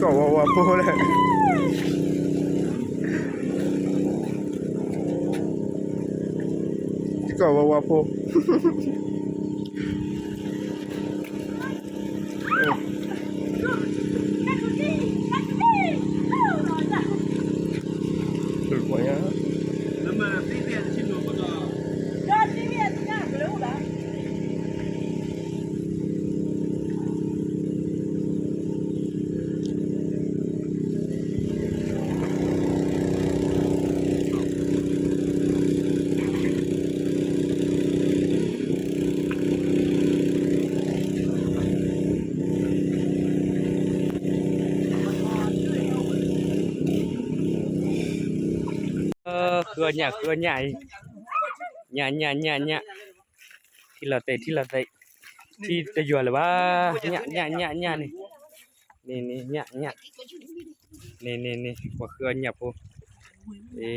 ເກາະວາວາໂພແຫຼະ ເກາະວາວາໂພ. ເອີ ເຂືອຫຍ້າ ເຂືອຫຍ້າ ຫຍ້າ ຫຍ້າ ຫຍ້າ ທີ່ລາວເຕະ ທີ່ລາວເຕະ ທີ່ຕະຢວນລະວ່າ ຫຍ້າ ຫຍ້າ ຫຍ້າ ຫຍ້າ ນີ້ ນີ້ ນີ້ ຫຍ້າ ຫຍ້າ ນີ້ ນີ້ ນີ້ ບັກເຂືອຫຍ້າພຸ້ນ ເອີ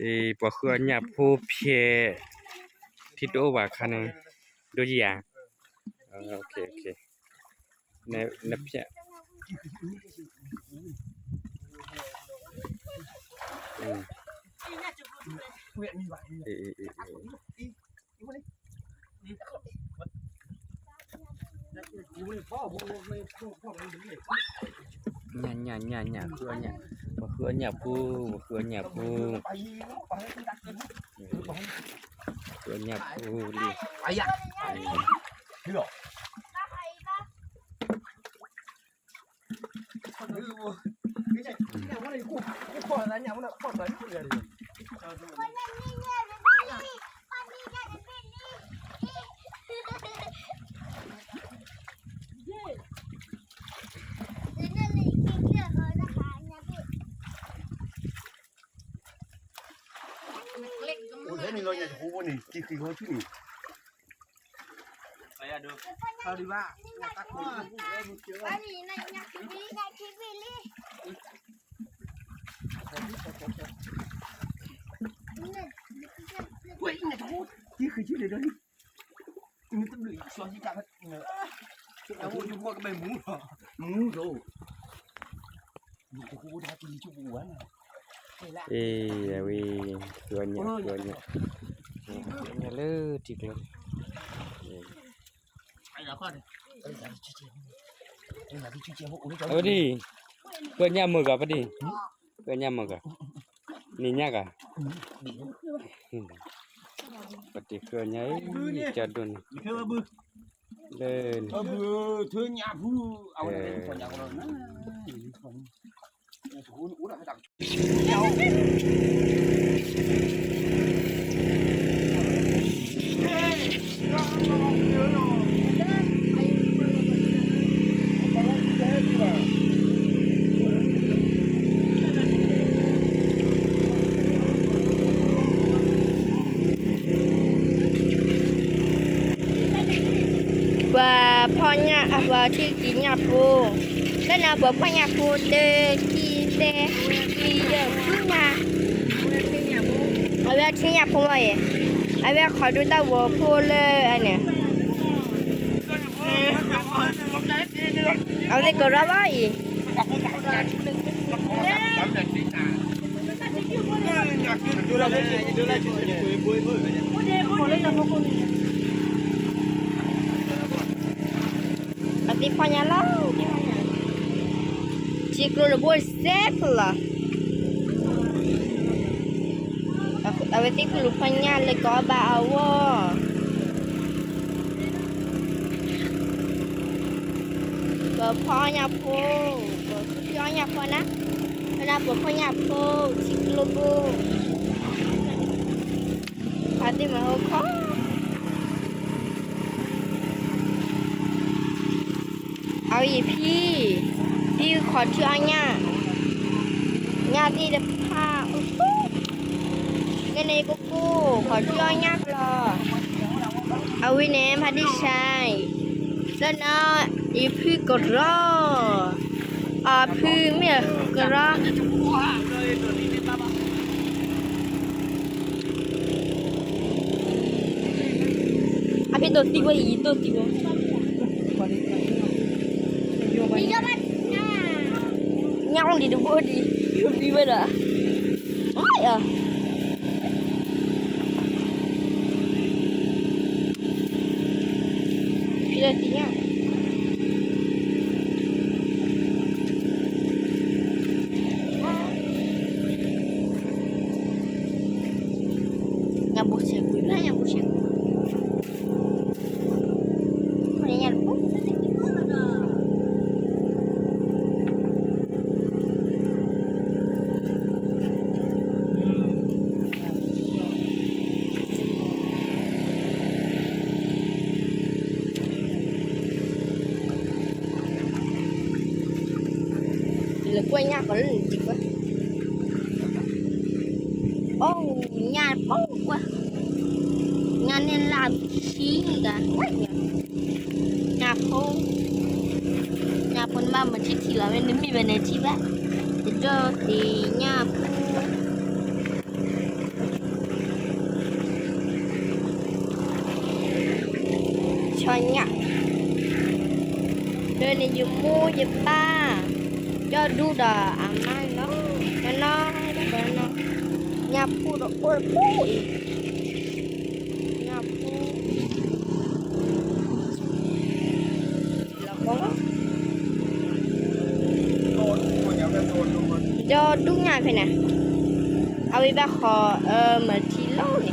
ເອີ ບໍ່ຄືອັນຫຍັບຜູ້ແພ້ ທິດໂອວາຄັນ ດູຢາ ເອີ ໂອເຄ ໂອເຄ ແນວ ແນວເພຍ ອືມ ເອີ ເອີ ເອີ ເອີ. ຫຍ້າ ຫຍ້າ ຫຍ້າ ຫຍ້າ ຄືຫຍ້າ ບໍ່ຄືຫຍ້າພູ ບໍ່ຄືຫຍ້າພູ ຄືຫຍ້າພູນີ້ ເອີ ເວີຍ ຕົວເນີ້ຍ ຕົວເນີ້ຍ ຕົວເນີ້ຍເລີຍ ຈິກເລີຍ ເອີ ເອົາດີ ເພື່ອນຍາມມື້ກະ ພໍດີ ເພື່ອນຍາມມື້ກະ ນີ້ຍາກະ ປະຕິເຄືອໃຫຍ່ ຈະດົນ ເດີນ ເອີ ເທີຍາຜູ້ ເອົາເລີຍ ເອີ ເວ່າພໍ່ຍາ ວ່າທີ່ ທີ່ຍາໂພ ແລ້ວນະ ບໍ່ພະຍາໂພເຕີ ທີ່ແຕ່ ທີ່ເດີ ພຸ້ນນະ ອາແວະທີ່ຍາໂພເວີຍ ອາແວະຂໍດູຕາໂວໂພເລີຍ ອັນນີ້ ເອົາເລີຍກໍລະວ່າອີກ. ອາຕິພະຍາລາວ ຊິກຣູລະບົວເຊັກລະ ອາເວຕິກຣູພະຍາລະກໍບາອາວໍ ກໍພະຍາໂພ ກໍຄືພະຍາໂພນະ ເວລາບໍ່ພະຍາໂພ ຊິກຣູໂບ ອາຕິມາໂອຄໍ ເອົາອີພີ Đi khỏi chưa anh nha. Nha đi đẹp ha. Cái này cô cô khỏi chưa anh nha lo. Ở Việt Nam phải đi sai. Đó nó đi phi có ro. À phi mẹ có ro. Ape do tigo i do tigo. Nyong di do bo di. Di ba da. Ai ya. Pila tinya. Nyambung siku, nah, nyambung siku. Mana nyambung? Lha kua nha ko lha jik kua. O, nha po kua. Nha ne la shi ga. Wa ya. Nha po. Nha po ma ma chi ti la me ne mi me ne chi ba. Te do te nha po. Choi nha. Dơi này dùm mua dùm ba. Cho đu đò à mai nó. Nó nó nó nó. Nhà phu đó ôi phu. Nhà phu. Là có. Cho đu nhà phải nè. Ao đi ba khó ờ mà chi lâu nè.